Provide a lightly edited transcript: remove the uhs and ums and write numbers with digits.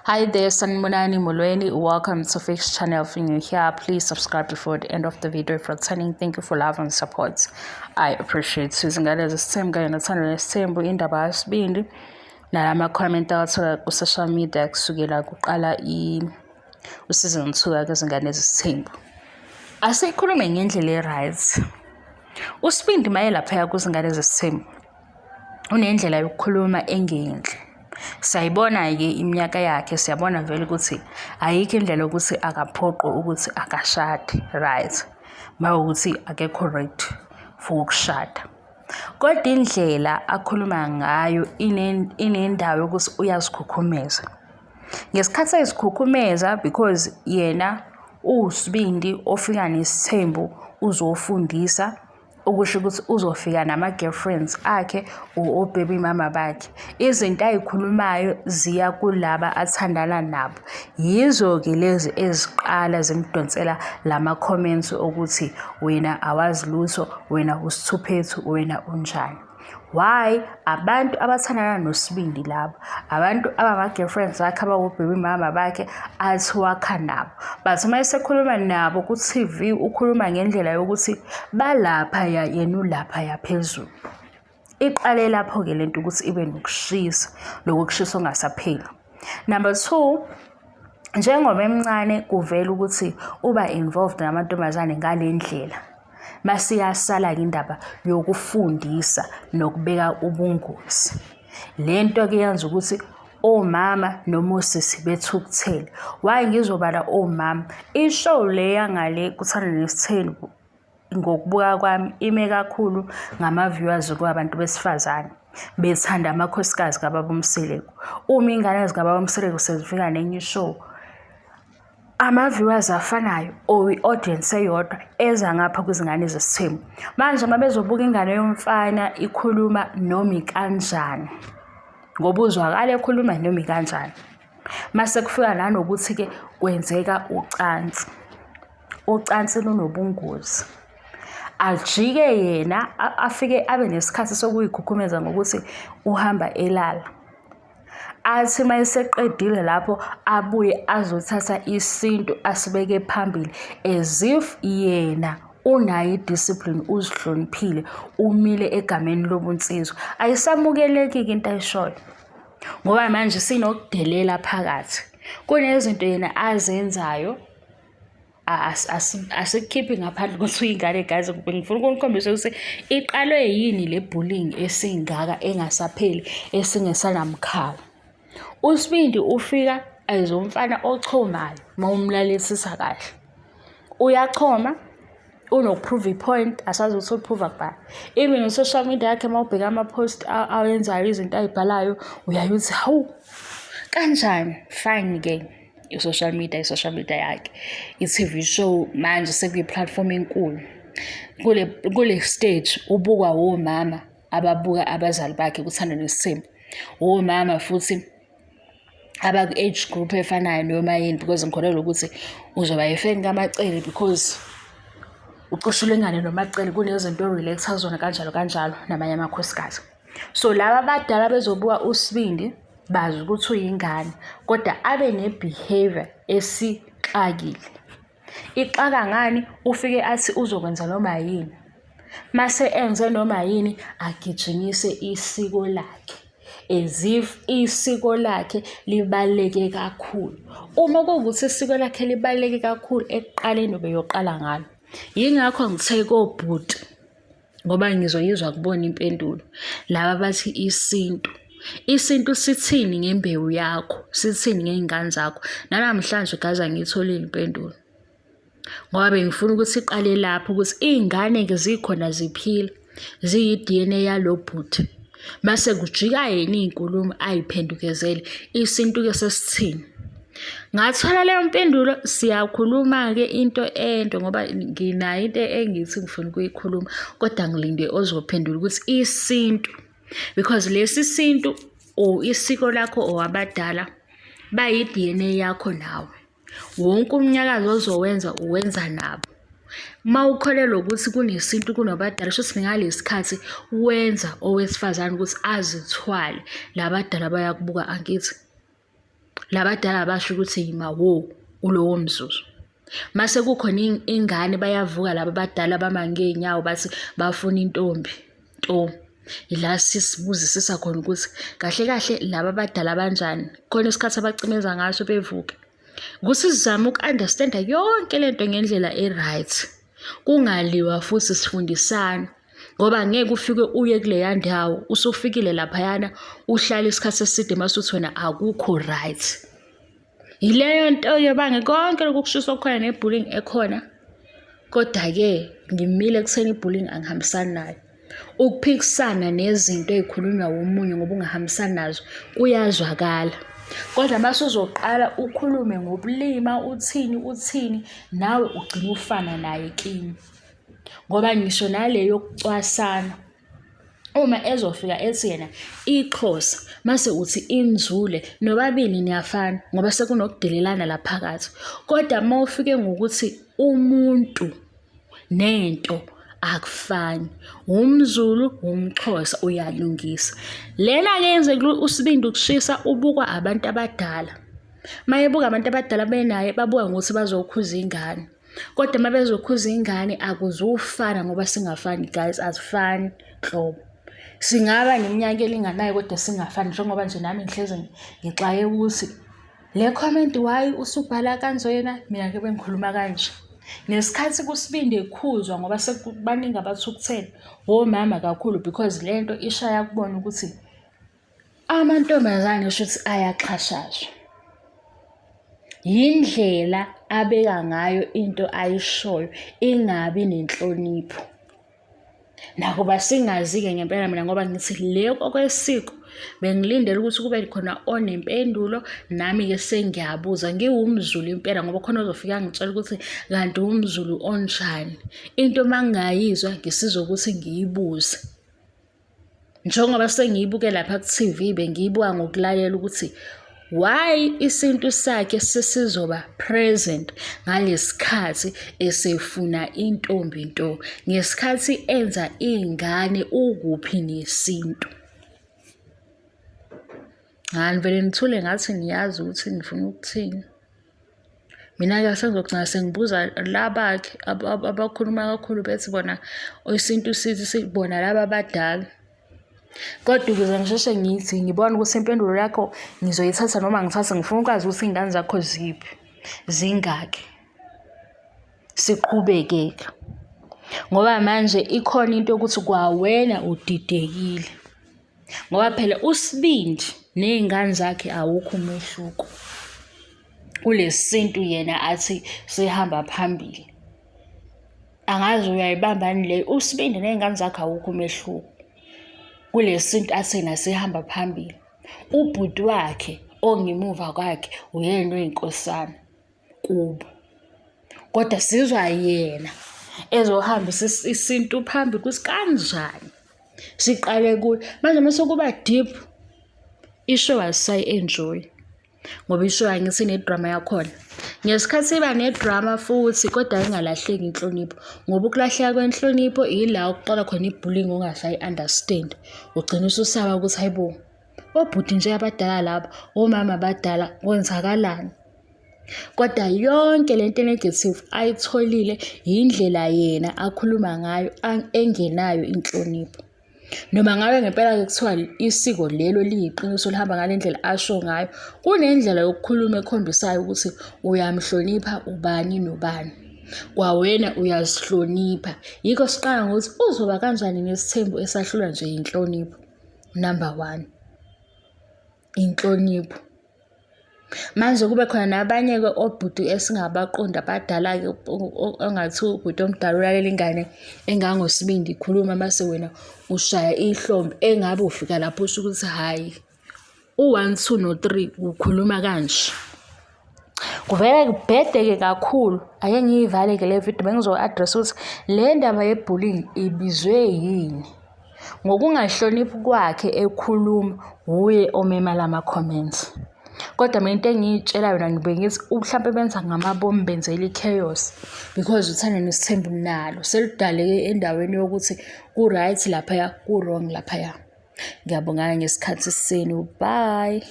Hi there, Sanibonani Molweni. Welcome to Fix Channel. If you're new here, please subscribe before the end of the video. If returning, thank you for love and support. I appreciate. Izingane zesithembu kanye nothando nesithembu, indaba yesibindi nalama comment awathola ku-social media kusukela kuqala u-season 2 kwezingane zesithembu. Asikhulume ngendlela e-right. USibindi maye laphaya kwizingane zesithembu unendlela yokukhuluma engenhle. Siyayibona-ke iminyaka yakhe, siyabona vele ukuthi ayikho indlela yokuthi akaphoqwe ukuthi akashade, right? Mawukuthi akekho ready for ukushada. Kodwa indlela akhuluma ngayo inendawo yokuthi uyazikhukhumeza. Ngesikhathi ezikhukhumeza because yena uwusibindi ofika nesithembu uzofundisa okusho ukuthi uzofika nama-girlfriends akhe or o-baby mama bakhe. Izinto ay'khulumayo ziya kulaba athandana nabo. Yizo-ke lezi eziqala zimdonsela lama-comments okuthi wena awazi lutho, wena usithuphethu, wena unjani. Why? Abantu abathandana noSibindi laba, abantu abama-girlfriends akhe, abawo-baby mama bakhe athi wakha nabo. But uma esekhuluma nabo ku-TV ukhuluma ngendlela yokuthi balaphaya yena ulaphaya phezulu. Iqale lapho-ke lento ukuthi ibe nokushisa, lokhu kushisa okungasapheli. Number two, njengoba emncane kuvela ukuthi uba involved namantombazane ngale ndlela. Mase iyasala-ke indaba yokufundisa nokubeka ubungozi. Le nto-ke yenza ukuthi omama noma osisi bethukuthele. Why ngizobala omama? I-show le yangale kuThando Nesithembu ngokubuka kwami ime kakhulu ngama-viewers kwabantu besifazane bethanda amakhosikazi kababa uMseleku. Uma iy'ngane zikababa uMseleku sezifika nenye i-show, ama-viewers afanayo or i-audience eyodwa eza ngapha kwizingane zesithembu. Manje uma bezobuka ingane yomfana ikhuluma noma ikanjani, ngoba uzwakala ekhuluma noma ikanjani. Mase kufika nanokuthi-ke kwenzeka ucansi, ucansi lunobungozi. Ajike yena afike abe nesikhathi sokuyikhukhumeza ngokuthi uhamba elala. Athi uma eseqedile lapho abuye azothatha isintu asibeke phambili as if yena unayo i-discipline, uzihloniphile, umile egameni lobunsizwa. Ayisamukeleki-ke into ayishoyo ngoba manje sinokudelela phakathi. Kunezinto yena azenzayo asikukhiphi ngaphandle ukuthi uyingane guys, ngifuna ukunikhombisa ukuthi iqalwe yini le bullying esingaka engasapheli esingesanamkhala. USibindi ufika as umfana ochomayo uma umlalelisisa kahle. Uyachoma, unoku-prove i-point, asazi ukuthi u-prove kubani. Even u-social media yakhe uma ubheka ama-post awenzayo, izinto ay'bhalayo, uyaye uthi hawu kanjani? Fine-ke i-social media, i-social media yakhe. I-T_V show manje sekuyi-platform enkulu. Kule stage ubukwa womama ababuka abazali bakhe kuThando Nesithembu. Womama futhi abaku-age group efanayo noma yini because ngikholelwa ukuthi uzoba yi-fan kaMaCele because ucishe ulingane noMaCele kunezinto o-relate-a kuzona kanjalo kanjalo namanye amakhosikazi. So laba abadala bezobuka uSibindi bazi ukuthi uyingane kodwa abe ne-behaviour esixakile. Ixaka ngani? Ufike athi uzokwenza noma yini. Mase enze noma yini agijimise isiko lakhe as if isiko lakhe libaluleke kakhulu. Uma kuwukuthi isiko lakhe libaluleke kakhulu ekuqaleni ubeyoqala ngalo. Yingakho ngithe kobhuti ngoba ngizoyizwa kubona impendulo laba bathi isintu. Isintu sithini ngembewu yakho? Sithini ngey'ngane zakho? Nanamhlanje guys angiyitholile impendulo. Ngoba bengifuna ukuthi iqale lapho ukuthi iy'ngane-ke zikhona ziphila, ziyi-D_N_A yalo bhuti. Mase kujika yena iy'nkulumo ay'phendukezele, isintu-ke sesithini? Ngathola leyo mpendulo, siyakhuluma-ke into ende ngoba nginayo into engithi ngifuna ukuyikhuluma kodwa ngilinde ozophendula ukuthi isintu because lesi sintu or isiko lakho or abadala bayi-D_N_A yakho nawe. Wonke umnyakazo ozowenza uwenza nabo. Uma ukholelwa ukuthi kunesintu kunabadala shuthi ngalesi khathi wenza owesifazane ukuthi azithwale, labadala bayakubuka angithi? Labadala basho ukuthi yima wo kulowo mzuzu. Mase kukhona ingane bayavuka laba abadala bama ngey'nyawo bathi bafuna intombi nto. Ila sisibuzisisa khona ukuthi kahle kahle laba abadala banjani, khona isikhathi abacimeza ngaso bevuke. Ukuthi sizame uku-understand-a yonke le nto ngendlela e-right. Kungaliwa futhi sifundisana ngoba ngeke ufike uye kuleya ndawo usufikile laphayana uhlale isikhathi eside mase uthi wena akukho right. Yileyo nto yobange konke lokhu kushisa okukhona ne-bullying ekhona. Koda-ke ngimile ekutheni i-bullying angihambisani nayo. Ukuphikisana nezinto ey'khulunywa womunye ngoba ungahambisani nazo kuyazwakala. Kodwa uma usuzoqala ukhulume ngobulima uthini uthini, nawe ugcina ufana naye kimi. Ngoba ngisho nale yokucwasana uma ezofika ethi yena iXhosa mase uthi inzule nobabili niyafana ngoba sekunokudelelana la phakathi. Kodwa uma ufike ngokuthi umuntu nento akufani, umZulu umXhosa uyalungisa. Lena-ke yenzeka uSibindi ukushisa ubukwa abantu abadala. Uma ebuka abantu abadala benaye babuka ngokuthi bazokhuza ingane. Kodwa uma bezokhuza ingane akuzufana ngoba singafani guys, asifani nhlobo. Singaba neminyaka elinganayo kodwa singafani njengoba nje nami ngihlezi ngixake ukuthi le comment why usubhala kanjena mina ke bengikhuluma kanje. Ngesikhathi kuSibindi ekhuzwa ngoba sekubaningi abathukuthele womama kakhulu because le nto ishaya kubona ukuthi Amantombazane shuthi ayaxhashazwa. Yindlela abeka ngayo into ayishoyo ingabi nenhlonipho. Nakuba singazi-ke ngempela mina ngoba ngithi le okwesiko bengilindele ukuthi kube khona onempendulo nami-ke sengiyabuza ngiwumZulu impela ngoba khona ozofika angitshela ukuthi kanti umZulu onjani. Into uma ngingayizwa ngisizwa ukuthi ngiyibuze. Njengoba sengiyibuke lapha ku-TV bengiyibuka ngokulalela ukuthi why isintu sakhe sesizoba present ngalesikhathi esefuna intombi nto ngesikhathi enza ingane ukuphi nesintu. Cha nivele nithule ngathi niyazi ukuthi ngifuna ukuthini. Mina-ke sengizogcina sengibuza laba-ke abakhuluma kakhulu bethi bona isintu sithi bona laba abadala. Kodwa ukuze ngisheshe ngithi ngibone ukuthi impendulo yakho ngizoyithatha noma ngithathe ngifuna ukwazi ukuthi iy'ngane zakho ziphi, zingaki. Siqhubeke-ke ngoba manje ikhona into yokuthi kwawena udidekile. Ngoba phela uSibindi ney'ngane zakhe awukho umehluko kulesintu yena athi sihamba phambili. Angazi uyayibamba yini leyo, uSibindi ney'ngane zakhe awukho umehluko kulesintu athi yena sihamba phambili. Ubhuti wakhe ongemuva kwakhe uyena oyinkosana kubo. Kodwa sizwa yena ezohambisa isintu phambi ukuthi kanjani siqale kuye. Manje uma sekuba deep ishow asisayi-enjoy ngoba ishow angithi ine-drama yakhona. Ngesikhathi iba ne-drama futhi kodwa ingalahleki inhlonipho ngoba ukulahleka kwenhlonipho ila okuqala khona i-bullying ongasayi-understand. Ugcina ususaba ukuthi hayi bo, obhuti nje abadala laba, omama abadala kwenzakalani? Kodwa yonke le nto e-negative ayitholile yindlela yena akhuluma ngayo engenayo inhlonipho. Noma ngabe ngempela-ke kuthiwa isiko lelo liyiqiniso lihamba ngale ndlela asho ngayo, kunendlela yokukhuluma ekhombisayo ukuthi uyamhlonipha ubani nobani. Kwawena uyazihlonipha. Yikho siqala ngokuthi uzoba kanjani nesithembu esahlulwa nje yinhlonipho. Number one, inhlonipho. Manje kube khona nabanye-ke obhuti esingabaqondi abadala-ke ongathi ubhuti omdala ulalela ingane engangoSibindi ikhuluma mase wena ushaya ihlombe engabe ufika lapho usho ukuthi hhayi u-one, two no-three ukhuluma kanje. Kuvele kubhedeke kakhulu. Ake ngiyivale-ke le video bengizo-address ukuthi le ndaba ye-bullying ibizwe yini. Ngokungahloniphi kwakhe ekhuluma wuye omema lama-comments. Kodwa mina into engiyitshela yona ngibuye ngithi mhlampe benza ngamabomu benzela i-chaos because uthando nesithembu nalo seludaleke endaweni yokuthi ku-right laphaya ku-wrong laphaya. Ngiyabonga ngesikhathi senu, bye.